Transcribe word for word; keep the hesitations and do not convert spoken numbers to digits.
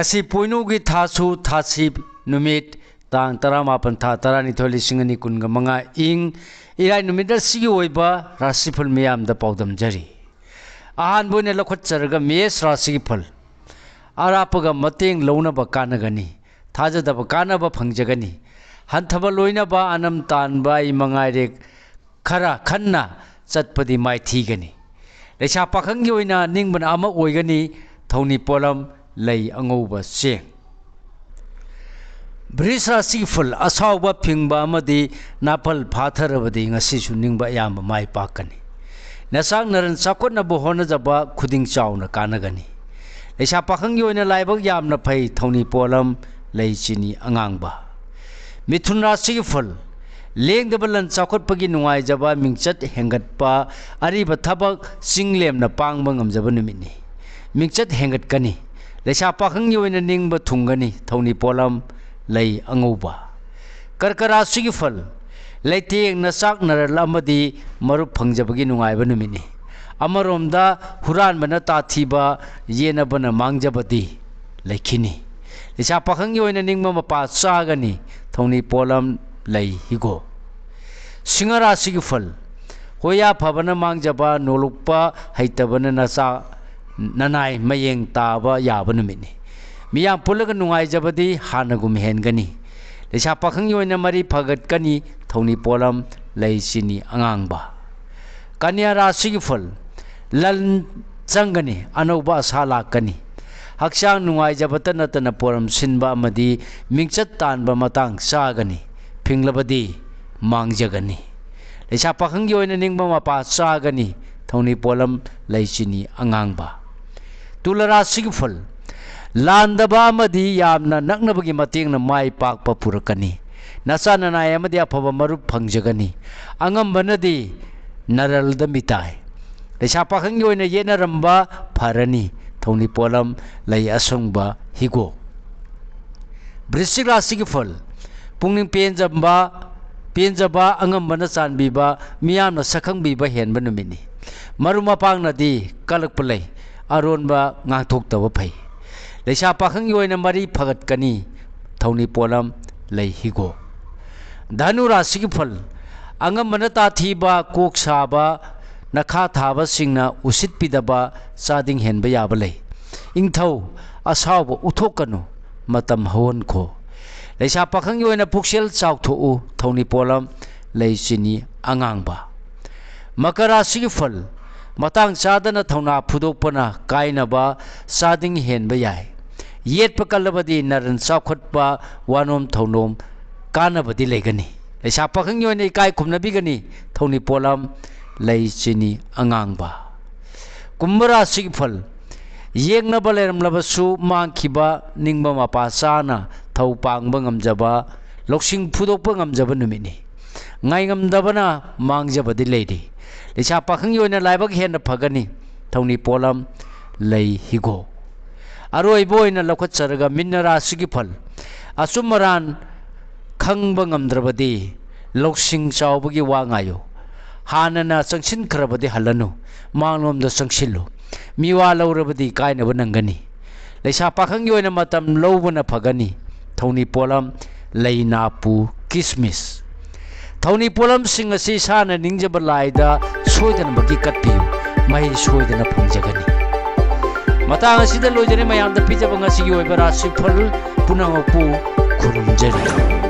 ꯉꯁꯤ ꯄꯣꯏꯅꯨꯒꯤ ꯊꯥꯁꯨ ꯊꯥꯁꯤ ꯅꯨꯃꯤꯠ, ꯇꯥꯡ ꯇꯔꯥꯃꯥꯄꯟ, ꯊꯥ ꯇꯔꯥꯅꯤꯊꯣꯏ, ꯂꯤꯁꯤꯡ ꯑꯅꯤ ꯀꯨꯟꯒ ꯃꯉꯥ, ꯏꯪ ꯏꯔꯥꯏ ꯅꯨꯃꯤꯠ ꯑꯁꯤꯒꯤ ꯑꯣꯏꯕ ꯔꯥꯁꯤꯐꯜ ꯃꯤꯌꯥꯝꯗ ꯄꯥꯎꯗꯝꯖꯔꯤ꯫ ꯑꯍꯥꯟꯕ ꯑꯣꯏꯅ ꯂꯧꯈꯠꯆꯔꯒ ꯃꯦꯁ ꯔꯥꯁꯤꯒꯤ ꯐꯜ꯫ ꯑꯔꯥꯞꯄꯒ ꯃꯇꯦꯡ ꯂꯧꯅꯕ ꯀꯥꯟꯅꯒꯅꯤ꯫ ꯊꯥꯖꯗꯕ ꯀꯥꯟꯅꯕ ꯐꯪꯖꯒꯅꯤ꯫ ꯍꯟꯊꯕ ꯂꯣꯏꯅꯕ ꯑꯅꯝ ꯇꯥꯟꯕ ꯑꯩ ꯃꯉꯥꯏꯔꯦ꯫ ꯈꯔ ꯈꯟꯅ ꯆꯠꯄꯗꯤ ꯃꯥꯏꯊꯤꯒꯅꯤ꯫ ꯂꯩꯁꯥ ꯄꯥꯈꯪꯒꯤ ꯑꯣꯏꯅ ꯅꯤꯡꯕꯅ ꯑꯃ ꯑꯣꯏꯒꯅꯤ꯫ ꯊꯧꯅꯤ ꯄꯣꯠꯂꯝ ꯂꯩ ꯑꯉꯧꯕ ꯆꯦꯡ꯫ ꯕ꯭ꯔꯤꯖ ꯔꯥꯁꯤꯒꯤ ꯐꯜ꯫ ꯑꯁꯥꯎꯕ ꯐꯤꯡꯕ ꯑꯃꯗꯤ ꯅꯥꯄꯜ ꯐꯥꯊꯔꯕꯗꯤ ꯉꯁꯤꯁꯨ ꯅꯤꯡꯕ ꯑꯌꯥꯝꯕ ꯃꯥꯏ ꯄꯥꯛꯀꯅꯤ꯫ ꯅꯆꯥꯛ ꯅꯔꯟ ꯆꯥꯎꯈꯠꯅꯕ ꯍꯣꯠꯅꯖꯕ ꯈꯨꯗꯤꯡ ꯆꯥꯎꯅ ꯀꯥꯟꯅꯒꯅꯤ꯫ ꯂꯩꯁꯥ ꯄꯥꯈꯪꯒꯤ ꯑꯣꯏꯅ ꯂꯥꯏꯕꯛ ꯌꯥꯝꯅ ꯐꯩ꯫ ꯊꯧꯅꯤ ꯄꯣꯠꯂꯝ ꯂꯩ ꯆꯤꯅꯤ ꯑꯉꯥꯡꯕ꯫ ꯃꯤꯊꯨꯟ ꯔꯥꯁꯤꯒꯤ ꯐꯜ꯫ ꯂꯦꯡꯗꯕ ꯂꯟ ꯆꯥꯎꯈꯠꯄꯒꯤ ꯅꯨꯡꯉꯥꯏꯖꯕ, ꯃꯤꯡꯆꯠ ꯍꯦꯟꯒꯠꯄ, ꯑꯔꯤꯕ ꯊꯕꯛ ꯆꯤꯡ ꯂꯦꯝꯅ ꯄꯥꯡꯕ ꯉꯝꯖꯕ ꯅꯨꯃꯤꯠꯅꯤ꯫ ꯃꯤꯡꯆꯠ ꯍꯦꯟꯒꯠꯀꯅꯤ꯫ ꯂꯩꯁꯥ ꯄꯥꯈꯪꯒꯤ ꯑꯣꯏꯅ ꯅꯤꯡꯕ ꯊꯨꯡꯒꯅꯤ꯫ ꯊꯧꯅꯤ ꯄꯣꯠꯂꯝ ꯂꯩ ꯑꯉꯧꯕ꯫ ꯀꯔꯀ ꯔꯥꯁꯤꯒꯤ ꯐꯜ꯫ ꯂꯩꯇꯦꯡ ꯅꯆꯥꯛ ꯅꯔꯜ ꯑꯃꯗꯤ ꯃꯔꯨꯞ ꯐꯪꯖꯕꯒꯤ ꯅꯨꯡꯉꯥꯏꯕ ꯅꯨꯃꯤꯠꯅꯤ꯫ ꯑꯃꯔꯣꯝꯗ ꯍꯨꯔꯥꯟꯕꯅ ꯇꯥꯊꯤꯕ, ꯌꯦꯟꯅꯕꯅ ꯃꯥꯡꯖꯕꯗꯤ ꯂꯩꯈꯤꯅꯤ꯫ ꯂꯩꯁꯥ ꯄꯥꯈꯪꯒꯤ ꯑꯣꯏꯅ ꯅꯤꯡꯕ ꯃꯄꯥ ꯆꯥꯒꯅꯤ꯫ ꯊꯧꯅꯤ ꯄꯣꯠꯂꯝ ꯂꯩ ꯍꯤꯒꯣꯛ꯫ ꯁꯤꯡꯍ ꯔꯥꯁꯤꯒꯤ ꯐꯜ꯫ ꯍꯣꯌꯥ ꯐꯕꯅ ꯃꯥꯡꯖꯕ, ꯅꯣꯂꯨꯛꯄ ꯍꯩꯇꯕꯅ ꯅꯆꯥ ꯅꯅꯥꯏ ꯃꯌꯦꯡ ꯇꯥꯕ ꯌꯥꯕ ꯅꯨꯃꯤꯠꯅꯤ꯫ ꯃꯤꯌꯥꯝ ꯄꯨꯜꯂꯒ ꯅꯨꯡꯉꯥꯏꯖꯕꯗꯤ ꯍꯥꯟꯅꯒꯨꯝ ꯍꯦꯟꯒꯅꯤ꯫ ꯂꯩꯁꯥ ꯄꯥꯈꯪꯒꯤ ꯑꯣꯏꯅ ꯃꯔꯤ ꯐꯒꯠꯀꯅꯤ꯫ ꯊꯧꯅꯤ ꯄꯣꯠꯂꯝ ꯂꯩ ꯆꯤꯅꯤ ꯑꯉꯥꯡꯕ꯫ ꯀꯟꯌꯥ ꯔꯥꯁꯤꯒꯤ ꯐꯜ꯫ ꯂꯟ ꯆꯪꯒꯅꯤ, ꯑꯅꯧꯕ ꯑꯁꯥ ꯂꯥꯛꯀꯅꯤ꯫ ꯍꯛꯆꯥꯡ ꯅꯨꯡꯉꯥꯏꯖꯕꯇ ꯅꯠꯇꯅ ꯄꯣꯔꯝ ꯁꯤꯟꯕ ꯑꯃꯗꯤ ꯃꯤꯡꯆꯠ ꯇꯥꯟꯕ ꯃꯇꯥꯡ ꯆꯥꯒꯅꯤ꯫ ꯐꯤꯡꯂꯕꯗꯤ ꯃꯥꯡꯖꯒꯅꯤ꯫ ꯂꯩꯁꯥ ꯄꯥꯈꯪꯒꯤ ꯑꯣꯏꯅ ꯅꯤꯡꯕ ꯃꯄꯥ ꯆꯥꯒꯅꯤ꯫ ꯊꯧꯅꯤ ꯄꯣꯠꯂꯝ ꯂꯩ ꯆꯤꯅꯤ ꯑꯉꯥꯡꯕ꯫ ꯇꯨꯂ ꯔꯥꯁꯤꯒꯤ ꯐꯜ꯫ ꯂꯥꯟꯗꯕ ꯑꯃꯗꯤ ꯌꯥꯝꯅ ꯅꯛꯅꯕꯒꯤ ꯃꯇꯦꯡꯅ ꯃꯥꯏ ꯄꯥꯛꯄ ꯄꯨꯔꯛꯀꯅꯤ꯫ ꯅꯆꯥ ꯅꯅꯥꯏ ꯑꯃꯗꯤ ꯑꯐꯕ ꯃꯔꯨꯞ ꯐꯪꯖꯒꯅꯤ꯫ ꯑꯉꯝꯕꯅꯗꯤ ꯅꯔꯜꯗ ꯃꯤꯇꯥꯏ꯫ ꯂꯩꯁꯥ ꯄꯥꯈꯪꯒꯤ ꯑꯣꯏꯅ ꯌꯦꯠꯅꯔꯝꯕ ꯐꯔꯅꯤ꯫ ꯊꯧꯅꯤ ꯄꯣꯠꯂꯝ ꯂꯩ ꯑꯁꯪꯕ ꯍꯤꯒꯣꯛ꯫ ꯕ꯭ꯔꯤꯁꯤꯛ ꯔꯥꯁꯤꯒꯤ ꯐꯜ꯫ ꯄꯨꯛꯅꯤꯡ ꯄꯦꯟꯖꯕ, ꯄꯦꯟꯖꯕ, ꯑꯉꯝꯕꯅ ꯆꯥꯟꯕꯤꯕ, ꯃꯤꯌꯥꯝꯅ ꯁꯛꯈꯪꯕꯤꯕ ꯍꯦꯟꯕ ꯅꯨꯃꯤꯠꯅꯤ꯫ ꯃꯔꯨꯞ ꯃꯄꯥꯡꯅꯗꯤ ꯀꯜꯂꯛꯄ ꯂꯩ꯫ ꯑꯔꯣꯟꯕ ꯉꯥꯡꯊꯣꯛꯇꯕ ꯐꯩ꯫ ꯂꯩꯁꯥ ꯄꯥꯈꯪꯒꯤ ꯑꯣꯏꯅ ꯃꯔꯤ ꯐꯒꯠꯀꯅꯤ꯫ ꯊꯧꯅꯤ ꯄꯣꯠꯂꯝ ꯂꯩ ꯍꯤꯒꯣꯛ꯫ ꯙꯅꯨ ꯔꯥꯁꯤꯒꯤ ꯐꯜ, ꯑꯉꯝꯕꯅ ꯇꯥꯊꯤꯕ, ꯀꯣꯛ ꯁꯥꯕ, ꯅꯈꯥ ꯊꯥꯕꯁꯤꯡꯅ ꯎꯁꯤꯠꯄꯤꯗꯕ, ꯆꯥꯗꯤꯡ ꯍꯦꯟꯕ ꯌꯥꯕ ꯂꯩ꯫ ꯏꯪꯊꯧ, ꯑꯁꯥꯎꯕ ꯎꯠꯊꯣꯛꯀꯅꯨ, ꯃꯇꯝ ꯍꯧꯍꯟꯈꯣ꯫ ꯂꯩꯁꯥ ꯄꯥꯈꯪꯒꯤ ꯑꯣꯏꯅ ꯄꯨꯛꯆꯦꯜ ꯆꯥꯎꯊꯣꯛꯎ꯫ ꯊꯧꯅꯤ ꯄꯣꯠꯂꯝ ꯂꯩ ꯆꯤꯅꯤ ꯑꯉꯥꯡꯕ꯫ ꯃꯀꯔ ꯔꯥꯁꯤꯒꯤ ꯐꯜ, ꯃꯇꯥꯡ ꯆꯥꯗꯅ ꯊꯧꯅꯥ ꯐꯨꯗꯣꯛꯄꯅ ꯀꯥꯏꯅꯕ, ꯆꯥꯗꯤꯡ ꯍꯦꯟꯕ ꯌꯥꯏ꯫ ꯌꯦꯠꯄ ꯀꯜꯂꯕꯗꯤ ꯅꯔꯟ ꯆꯥꯎꯈꯠꯄ, ꯋꯥꯅꯣꯝ ꯊꯧꯅꯣꯝ ꯀꯥꯟꯅꯕꯗꯤ ꯂꯩꯒꯅꯤ꯫ ꯂꯩꯁꯥ ꯄꯥꯈꯪꯒꯤ ꯑꯣꯏꯅ ꯏꯀꯥꯏ ꯈꯨꯝꯅꯕꯤꯒꯅꯤ꯫ ꯊꯧꯅꯤ ꯄꯣꯠꯂꯝ ꯂꯩ ꯆꯤꯅꯤ ꯑꯉꯥꯡꯕ꯫ ꯀꯨꯝꯚ ꯔꯥꯁꯤꯒꯤ ꯐꯜ, ꯌꯦꯡꯅꯕ ꯂꯩꯔꯝꯂꯕꯁꯨ ꯃꯥꯡꯈꯤꯕ, ꯅꯤꯡꯕ ꯃꯄꯥ ꯆꯥꯅ ꯊꯧ ꯄꯥꯡꯕ ꯉꯝꯖꯕ, ꯂꯧꯁꯤꯡ ꯐꯨꯗꯣꯛꯄ ꯉꯝꯖꯕ ꯅꯨꯃꯤꯠꯅꯤ꯫ ꯉꯥꯏꯉꯝꯗꯕꯅ ꯃꯥꯡꯖꯕꯗꯤ ꯂꯩꯔꯤ꯫ ꯂꯩꯁꯥ ꯄꯥꯈꯪꯒꯤ ꯑꯣꯏꯅ ꯂꯥꯏꯕꯛ ꯍꯦꯟꯅ ꯐꯒꯅꯤ꯫ ꯊꯧꯅꯤ ꯄꯣꯠꯂꯝ ꯂꯩ ꯍꯤꯒꯣꯛ꯫ ꯑꯔꯣꯏꯕ ꯑꯣꯏꯅ ꯂꯧꯈꯠꯆꯔꯒ ꯃꯤꯟꯅ ꯔꯥꯁꯤꯒꯤ ꯐꯜ, ꯑꯆꯨꯝ ꯑꯔꯥꯟ ꯈꯪꯕ ꯉꯝꯗ꯭ꯔꯕꯗꯤ ꯂꯧꯁꯤꯡ ꯆꯥꯎꯕꯒꯤ ꯋꯥ ꯉꯥꯏꯌꯨ꯫ ꯍꯥꯟꯅꯅ ꯆꯪꯁꯤꯟꯈ꯭ꯔꯕꯗꯤ ꯍꯜꯂꯅꯨ, ꯃꯥꯡꯂꯣꯝꯗ ꯆꯪꯁꯤꯜꯂꯨ꯫ ꯃꯤꯋꯥ ꯂꯧꯔꯕꯗꯤ ꯀꯥꯏꯅꯕ ꯅꯪꯒꯅꯤ꯫ ꯂꯩꯁꯥ ꯄꯥꯈꯪꯒꯤ ꯑꯣꯏꯅ ꯃꯇꯝ ꯂꯧꯕꯅ ꯐꯒꯅꯤ꯫ ꯊꯧꯅꯤ ꯄꯣꯠꯂꯝ ꯂꯩ ꯅꯥꯄꯨ ꯀꯤꯁꯃꯤꯁ꯫ ꯊꯧꯅꯤ ꯄꯣꯠꯂꯝꯁꯤꯡ ꯑꯁꯤ ꯏꯁꯥꯅ ꯅꯤꯡꯖꯕ ꯂꯥꯏꯗ ꯁꯣꯏꯗꯅꯃꯛꯀꯤ ꯀꯠꯄꯤꯌꯨ, ꯃꯍꯩ ꯁꯣꯏꯗꯅ ꯐꯪꯖꯒꯅꯤ꯫ ꯃꯇꯥꯡ ꯑꯁꯤꯗ ꯂꯣꯏꯖꯔꯦ꯫ ꯃꯌꯥꯝꯗ ꯄꯤꯖꯕ ꯉꯁꯤꯒꯤ ꯑꯣꯏꯕ ꯔꯥꯁꯤꯐꯜ ꯄꯨꯝꯅꯃꯛꯄꯨ ꯈꯨꯔꯨꯝꯖꯔꯤ꯫